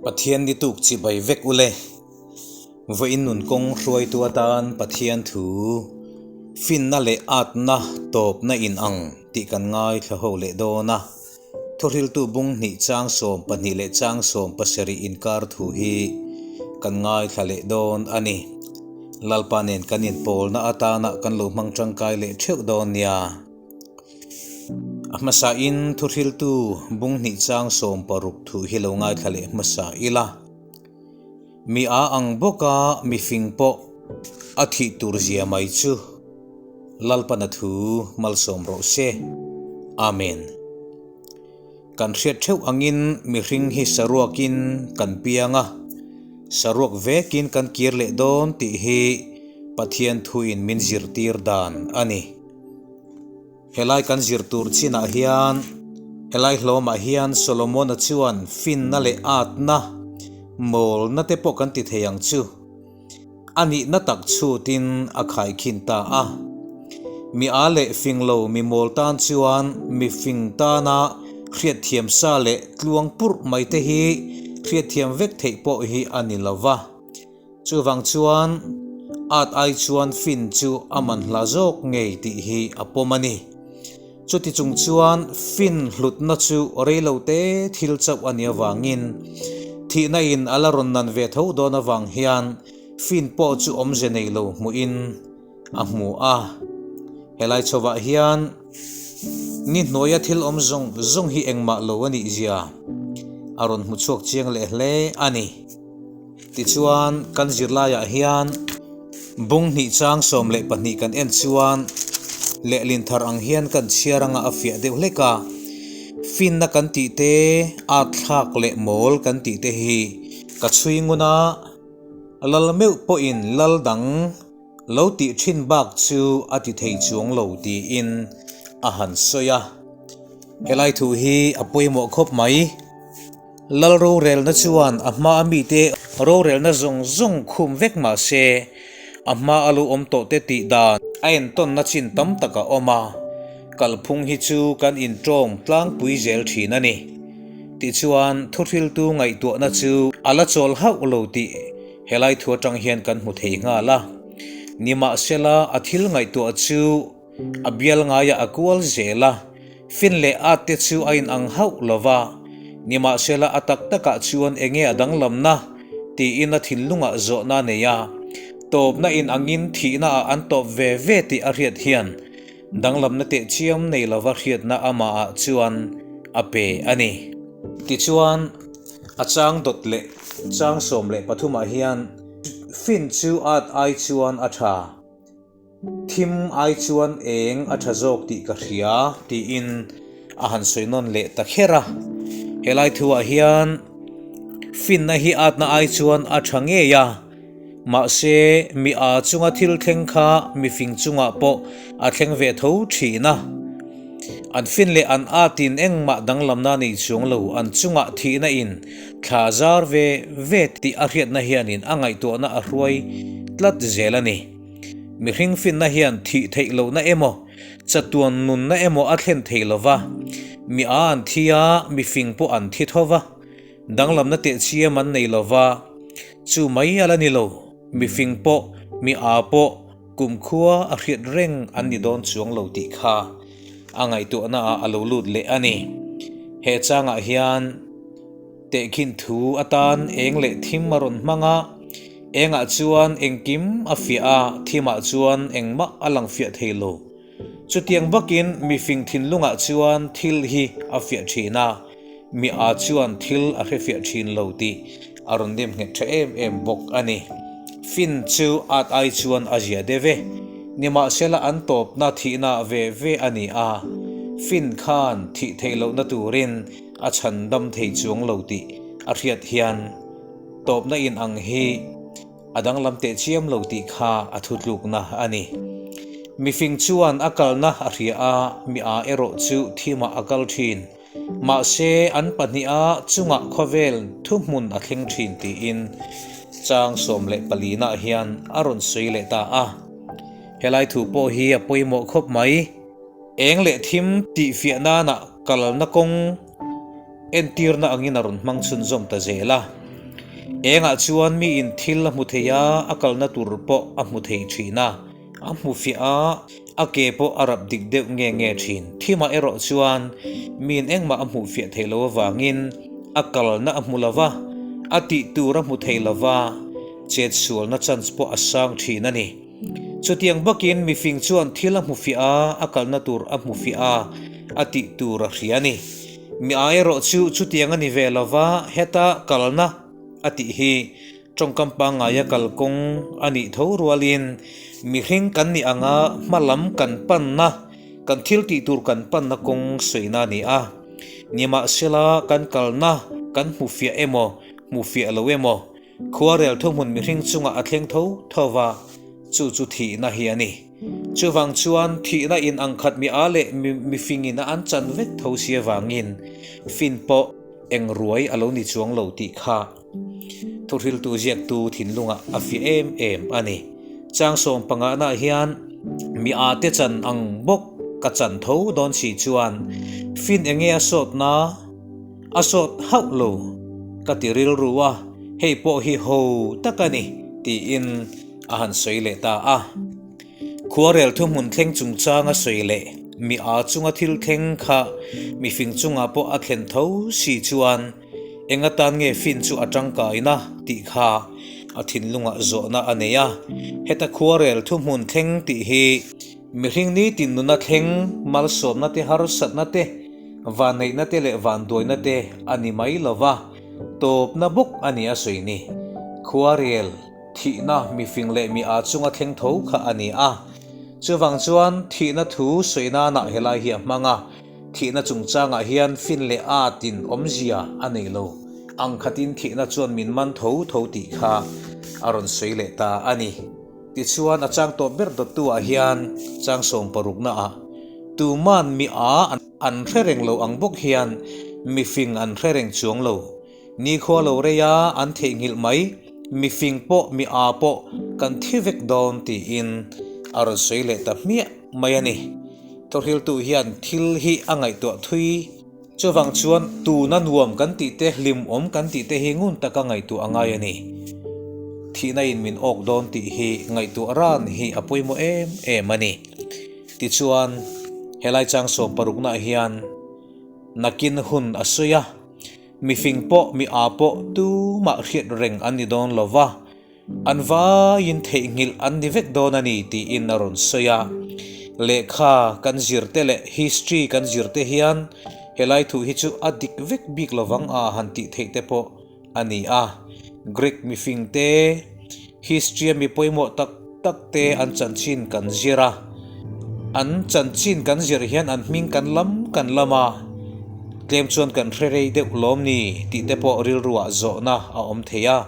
Pathian ni tuk chibai vek ule. Vawiin nun kawng hruaitu atan Pathian thu finna leh atna tawpna in ang tih kan ngaithla ho leh dawn a. Thuhriltu bung hnih chang 12 leh chang 17 inkar thu hi kan ngaithla leh dawn a ni. Lalpa nen kan inpawlna atana kan lo hmang tangkai leh theuh dawn nia. A hmasain thuhriltu bung hnih chang 60 thu hi lo ngaithla leh hmasa ila. Mi a ang bawka mi fing pawh a thih tur zia mai chu Lalpana thu malsawm rawh se. Amen. Kan hriat theuh angin mihring hi saruakin kan piang a, saruak vekin kan kir leh dawn tih hi Pathian thuin min zirtir dan a ni. Helai kan zir tur chinah hian helai hlawmah hian Solomona chuan finna leh atna, mawlna te pawh kan ti thei ang chu. A nihna tak chhutin a khaikhin ta a. Mi a leh fing lo mi mawl tan chuan mi fing tana hriatthiam sa leh tluang purh mai te hi hriatthiam vek theih pawh hi a ni lo va. Chuvang chuan at ai chuan fin chu a man hla zawk ngei tih hi a pawm a ni. Chuti chung chuan fin hlutna chu reilo te thil chauh a nih avangin thihna in a la rawn nan ve tho dawn avang hian fin pawh chu awmze nei lo hmuhin a hmu a. Helai chhovah hian ni hnuaia thil awm zawng zawng hi engmah lo a nih zia a rawn hmu chhuak chiang leh hle a ni. Tichuan kan zirlaiah hian bung hnih chang 12 kan en chuan lehlin thar ang hian kan chhiar anga a fiah deuh hlek a. Finna kan tih te, at thlak leh mawl kan tih te hi ka chhui ngun a, lal meuh pawhin lal dang lo tih thin bak chu a ti thei chuang lo tiin a han sawi a. Helai thu hi a pawimawh khawp mai. Lal rorelna chuan a hma a mite rorelna zawng zawng khum vek mah se, a hma a lo awm tawh te tih dan a entawnna chin tam tak a awm a, kalphung hi chu kan intawng tlangpui zel thin a ni. Tichuan, thuhriltu ngaihtuahna chu a la chawl hauh lo tih helai thu atang hian kan hmu thei nghal a. Nimahsela, a thil ngaihtuah chu A bial ngaiah a kual zel a, fin leh at te chu a inang hauh lo va, nimahsela a tak takah chuan enge a danglamna tiin a thinlungah zawhna a nei a, tawpna inangin thihnaah an tawp ve ve tih a hriat hian danglamna tehchiam nei lova hriatna amahah chuan a pe a ni. Tichuan, a chang dawt leh chang 13ah hian fin chu at ai chuan a tha. Thim ai chuan eng a tha zawk tih ka hria tiin a han sawi nawn leh ta kher a. Helai thuah hian finna hi atna ai chuan a tha ngei a, mahse mi a chunga thil thleng kha mi fing chungah pawh a thleng ve tho thin a. An fin leh an atin engmah danglamna nei chuang lo an chungah thihna in thla zar ve ve tih a hriatna hianin a ngaihtuahna a hruai tlat zel a ni. Mihring finna hian thih theih lohna emaw, chatuan nunna emaw a thlen thei lo va, mi a an thi a, mi fing pawh an thi tho va, danglamna tehchiam an nei lo va, chu mai a la ni lo, mi fing pawh, mi a pawh kumkhua a hriat reng an ni dawn chuang lo tih kha a ngaihtuahnaah a lo lut leh a ni. He changah hian. Tehkhin thu atan eng leh thim a rawn hmang a, engah chuan engkim a fiah a, thimah chuan engmah a lang fiah thei lo. Chutiang bakin mi fing thinlungah chuan thil hi a fiah thin a, mi a chuan thil a hre fiah thin lo tih a rawn nem nghet tha em em bawk a ni. Fin chu at ai chuan a zia deuh e. Nimahsela an tawpna thihna ve ve a ni a, fin khan thih theih lohna turin A chhan dam thei chuang lo tih a hriat hian tawpna in ang hi a danglam teh chiam lo tih kha a thutlukna a ni. Mifing chuan a kalna a hria a, mi a erawh chu thimah a kal thin. Mahse, an pahniha chungah khawvel thuhmun a thleng thin tiin chang 14 nah hian a rawn sawi leh ta a. Helai thu pawh hi a pawimawh khawp mai. Eng leh thim tih fiah nana kalna kawng entirna angin a rawn hmang chhunzawm ta zel a. Engah chuan miin thil a hmu thei a, a kalna tur pawh a hmu thei thin a, a hmu fiah a, a ke pawh a rap dik deuh nge nge thin. Thimah erawh chuan miin engmah a hmuh fiah theih loh avangin a kalna a hmu lo va, a tih tur a hmu thei lo va, chetsualna chance pawh a sang thin a ni. Chutiang bakin mifing chuan thil a hmu fiah a, a kalna tur a hmu fiah a, a tih tur a hria a ni. Mi a erawh chu chutiang a ni ve lo va, heta kalna a tih hi tawngkam pangngaia kalkawng a nih tho rualin mihring kan nih anga hma lam kan panna, kan thil tih tur kan panna kawng sawina a ni a. Nimahsela kan kalna kan hmu fiah emaw, hmu fiah lo emaw, Khuarel thuhmun mihring chungah a thleng tho tho va, chu chu thihna hi a ni. Chuvang chuan thihna in ang khat mi a leh mifing in a an chan vek tho si avangin fin pawh eng ruai a lo ni chuang lo tih kha thuhriltu ziaktu thinlungah a fiah em em a ni. Chang sawm pangahnaah hian mi a te chan ang bawk ka chan tho dawn si chuan fin enge a sawtna? A sawt hauh lo, ka ti rilru a, hei pawh hi ho tak a ni, tiin a han sawi leh ta a. Khuarel thuhmun thleng chungchang a sawi leh mi aa chunga thil thleng kha mifing chungah pawh a thlen tho si chuan eng atan nge fin chu a tangkaina tih kha a thinlungah zawhna a nei a. Heta khuarel thuhmun thleng tih hi Mihring nitin nuna thleng malsawmna te harsatna te, vanneihna te leh vanduaina te a ni mai lo va, tawpna bawk a ni a sawi ni. Khuarel, thihna, mifing leh mi aa chunga thleng tho kha a ni a. Chuvang chuan thihna thu sawi nanah helai hi a hmang a, thihna chungchangah hian fin leh aatin awmzia a nei lo. Ang khatin thihna chuan min man tho tho tih kha a rawn sawi leh ta a ni. Tichuan a chang tawp ber dawttu ah hian chang sawm parukna ah tuman mi a an hre reng lo ang bawk hian mifing an hre reng chuang lo. Nikhua lo rei a an theihnghilh mai, mifing pawh mi a pawh kan thi vek dawn tiin a rawn sawi leh ta hmiah mai a ni. Thawhriltu hian thil hi a ngaihtuah thui. Chuvang chuan tuna nuam kan tih te, hlimawm kan tih te hi ngun taka ngaihtuah a ngai a ni. Thihna in min awk dawn tih hi ngaihtuah ran hi a pawimawh em em a ni. Tichuan, helai chang sawm paruknaah hian nakin hun a sawi a, mifing pawh mi aa pawh tumah hriat reng an ni dawn lo va, An vaiin theihnghilh an ni vek dawn a ni tiin a rawn sawi a. Lehkha kan zir te leh history kan zir te hian helai thu hi chu a dik vek bik lovang a han tih theih te pawh a ni a. Greek mifing te, history a mi pawimawh tak tak te an chanchin kan zir a. An chanchin kan zir hian an hming kan lam kan lam a, tlem chuan kan hre rei deuh lawm ni tih te pawh rilruah zawhna a awm thei a.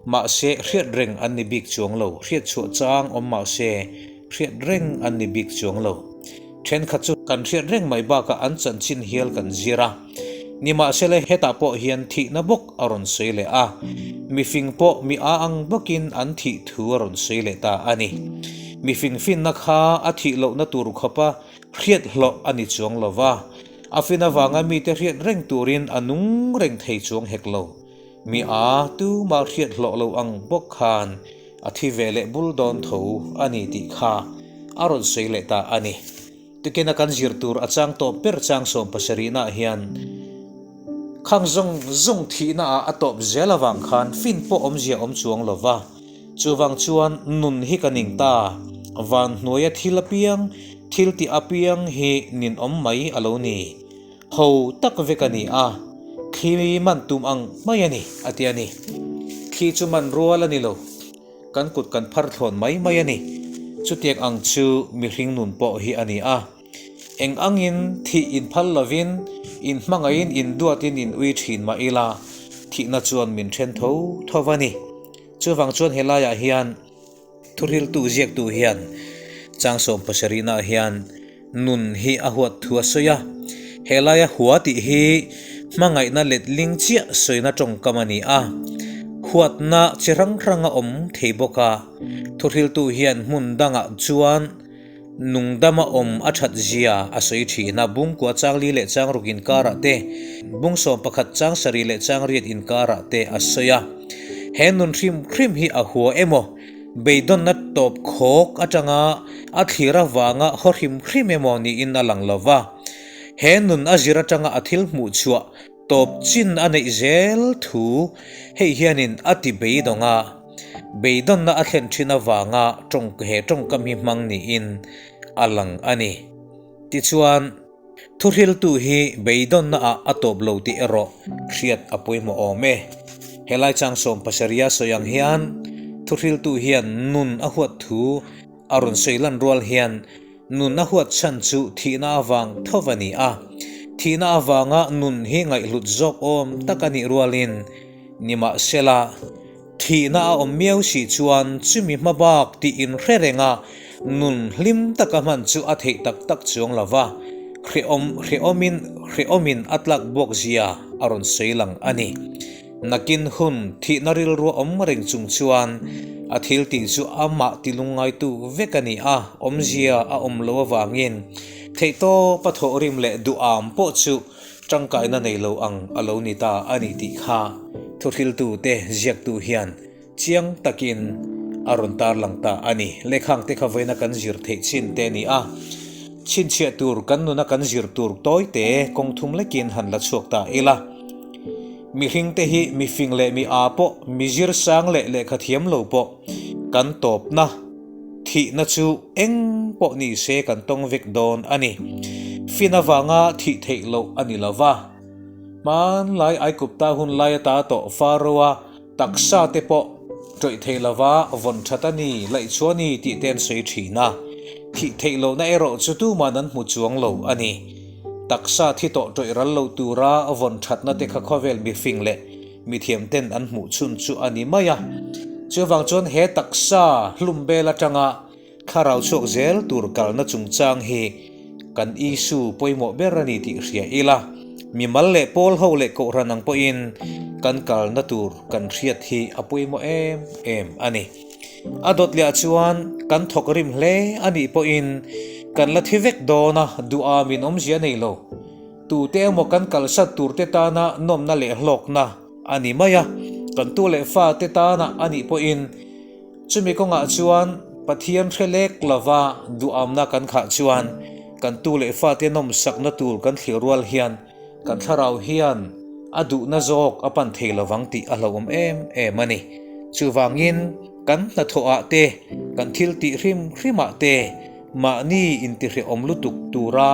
Mahse, hriat reng an ni bik chuang lo. Hriat chhuah chang awm mahse, hriat reng an ni bik chuang lo. Thenkhat chu kan hriat reng mai bakah an chanchin hial kan zir a. Nimahsela hetah pawh hian thihna bawk a rawn sawi leh a. Mifing pawh mi a ang bawkin an thih thu a rawn sawi leh ta a ni. Mifing finna kha a thih lohna tur khawpa hriat hlawh a ni chuang lo va. A fin avanga mite hriat reng turin a nung reng thei chuang hek lo. Mi a tumah hriat hlawh lo ang bawk khan a thi ve leh bul dawn tho a ni tih kha a rawn sawi leh ta a ni. Tikina kan zir tur a chang tawp ber chang sawm pasarihnaah hian khang zawng zawng thihnaah a tawp zel avang khan fin pawh awmzia awm chuang lo va, chuvang chuan nun hi ka ning ta, van hnuaia thil apiang, thil tih apiang hi ninawm mai a lo ni. Ho tak vek a ni a, thli man tum ang mai a ni, a ti a ni. Thli chu man rual a ni lo, kan kut kan phar thlawn mai mai a ni. Chutiang ang chu mihring nun pawh hi a ni a. Eng angin thih inphal lovin, inhmangaihin induatin in ui thin mah ila, thihna chuan min then tho tho a ni. Chuvang chuan helaiah hian. Thuhriltu ziaktu hian chang sawm pasarihnaah hian nun hi a huat thu a sawi a, he laia hua tih hi hmangaihna letling chiah sawina tawngkam a ni a, huatna chi hrang hrang a awm thei bawk a, thuhriltu hian hmun dangah chuan. Nungdama awm a that zia a sawi thin a, Bungkua chang li leh chang ruk inkarah te, Bung 11 chang sarih leh chang riat inkarah te a sawi a. He nun hrim hrim hi a hua emaw, beidawnna tawp khawk atanga a thlir avanga haw hrim hrim emaw niin a lang lo va. He nun a zir atanga a thil hmuh chhuah tawp chin a neih zel thu hei hianin a ti beidawng a, beidawnna a thlen thin avanga tawng he tawngkam hi hmang niin a lang a ni. Tichuan, thuhriltu hi beidawnna ah a tawp lo tih erawh hriat a pawimawh awm e. Helai chang 70 a sawi ang hian thuhriltu hian nun a huat thu A rawn sawi lan rual hian nun a huat chhan chu thihna avang tho a ni a, thihna avanga nun hi ngaihhlut zawk awm tak a nih rualin nimahsela thihna a awm miau si chuan chumi hma bak tih inhre renga nun hlim taka hman chu a theih tak tak chuang lo va, hrehawm hrehawmin hrehawmin a tlak buak zia a rawn sawi lang a ni. Nakin hun thihna rilru awm reng chung chuan a thil tih chu amah tilungngaitu vek a ni a, awmzia a awm lo avangin theihtawpa thawhrim leh duham pawh chu tangkaina nei lo ang a lo ni ta a ni tih kha thuhriltute ziaktu hian chiang takin a rawn tarlang ta a ni. Lehkhang te kha vawiina kan zir theih chin te a ni a, chhinchhiah tur kan nuna kan zir tur tawite kawng thum lekin han la chhuak ta ila. Mihring te hi mi fing leh mi aa pawh, mi zir sang leh lehkha thiam lo pawh kan tawpna, thihna chu eng pawh ni se kan tawng vek dawn a ni. Fin avanga thih theih loh a ni lo va. Hmanlai Aikupta hun lai ata tawh Pharaoh-a taksa te pawh ṭawih thei lova vawn ṭhat a ni, laihchhuah a ni tih te an sawi ṭhin a. Thih theih lohna erawh chu tuman an hmu chuang lo a ni. Taksa thi tawh ṭawih ral lo tura vawn ṭhatna te kha khawvel mifing leh mithiam ten an hmuh chhun chu a ni mai a. Chuvang chuan he taksa hlum bel aṭanga Thlarau chhuak zel tur kalna chungchang hi kan issue pawimawh ber a ni tih hria ila, mimal leh pawl ho leh kohhran ang pawhin kan kalna tur kan hriat hi a pawimawh em em a ni. A dawt leh ah chuan kan thawk rim hle a nih pawhin kan la thi vek dawn a, duh amin awmzia nei lo. Tute emaw kan kalsat turte tana nawmna leh hlawkna a ni mai a, kan tu leh fate tana a nih pawhin, Chumi kawngah chuan Pathian hre lek lova duhamna kan khah chuan kan tu leh fate nawmsakna tur kan thlir rual hian kan thlarau hian a duhna zawk a pan thei lovang tih a hlauhawm em em a ni. Chuvangin kan hnathawhah te, kan thil tih hrim hrimah te mahni intihrehawm lutuk tura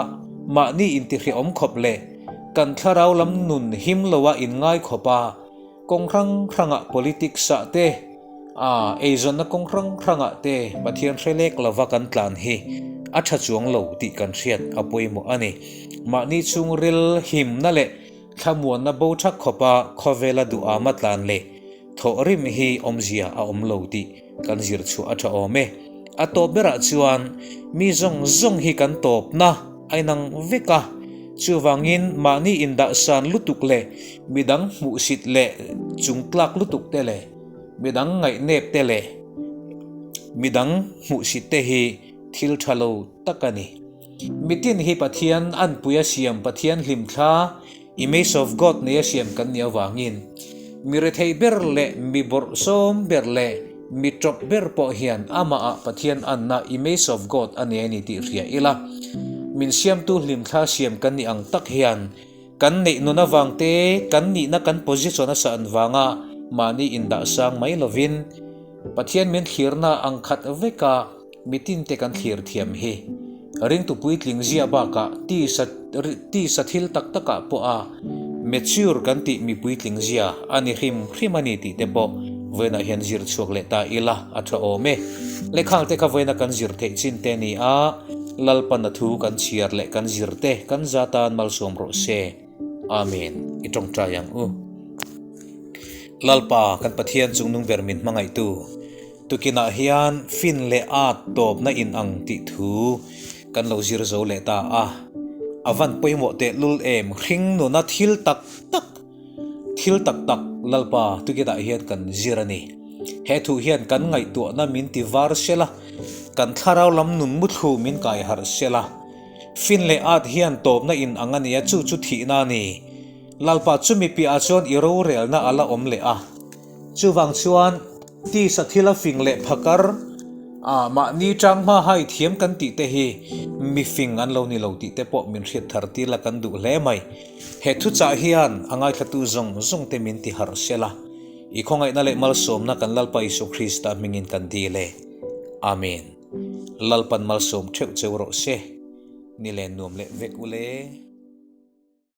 mahni intihrehawm khawp leh kan thlarau lam nun him loa inngai khawpa Kawng hrang hrangah politics ah te, aa eizawnna kawng hrang hrangah te Pathian hre lek lova kan tlan hi a tha chuang lo tih kan hriat a pawimawh a ni. Mahni chhungril himna leh thlamuanna bo thak khawpa khawvela duhama tlan leh thawhrim hi awmzia a awm lo tih kan zir chhuah a tha awm e. A tawp berah chuan mi zawng zawng hi kan tawpna a inang vek a, chuvangin mahni indahsan lutuk leh midang hmuhsit leh chungtlak lutuk te leh midang ngaihnep te leh midang hmuhsit te hi thil tha lo tak a ni. Mitin hi Pathian anpui a siam Pathian hlimthla Image of God nei a siam kan nih avangin mi rethei ber leh mi bawrhsawm ber leh mi tawp ber pawh hian amahah Pathian anna Image of God a nei a ni tih hria ila. Min siamtu hlimthla siam kan nih ang tak hian kan neih nun avang te, kan nihna kan position a sah an vanga mahni indah sang mai lovin Pathian min thlirna ang khat veka Mitin te kan thlir thiam hi ringtu puitling ziah bakah tisa tisa thil tak takah pawh a mature kan tih mi puitling zia a ni hrim hrim a ni tih te pawh vawiinah hian zir chhuak leh ta ila a tha awm e. Lehkhang te kha vawiina kan zir theih chin te a ni a, Lalpan a thu kan chhiar leh kan zir te kan za tan malsawm rawh se. Amen. I tawngtai ang u. Lalpa kan Pathian chungnung ber min hmangaihtu. Tukinah hian fin leh at tawpna in ang tih thu kan lo zir zo leh ta a, a van pawimawh tehlul em hring nuna thil tak tak, thil tak tak Lalpa tukinah hian kan zir a ni. He thu hian kan ngaihtuahna min ti var sel a, Kan thlarau lam nun muthlu min kai harh sela. Fin leh at hian tawpna in ang a nia chu chu thihna a ni. Lalpa chumi piahah chuan i rorelna a la awm leh a. Chuvang chuan tisa thila fing leh phakar a mahni tang hma hai thiam kan tih te hi mi fing an lo ni lo tih te pawh min hriat thar tir la kan duh hle mai. He thuchah hian a ngaithlatu zawng zawng te min ti harh sela. I khawngaihna leh malsawmna kan Lalpa Isua Krista hmingin kan dil e. Amen. Lalpan malsawm theuh cheu rawh se. Ni len nuam leh vek ule.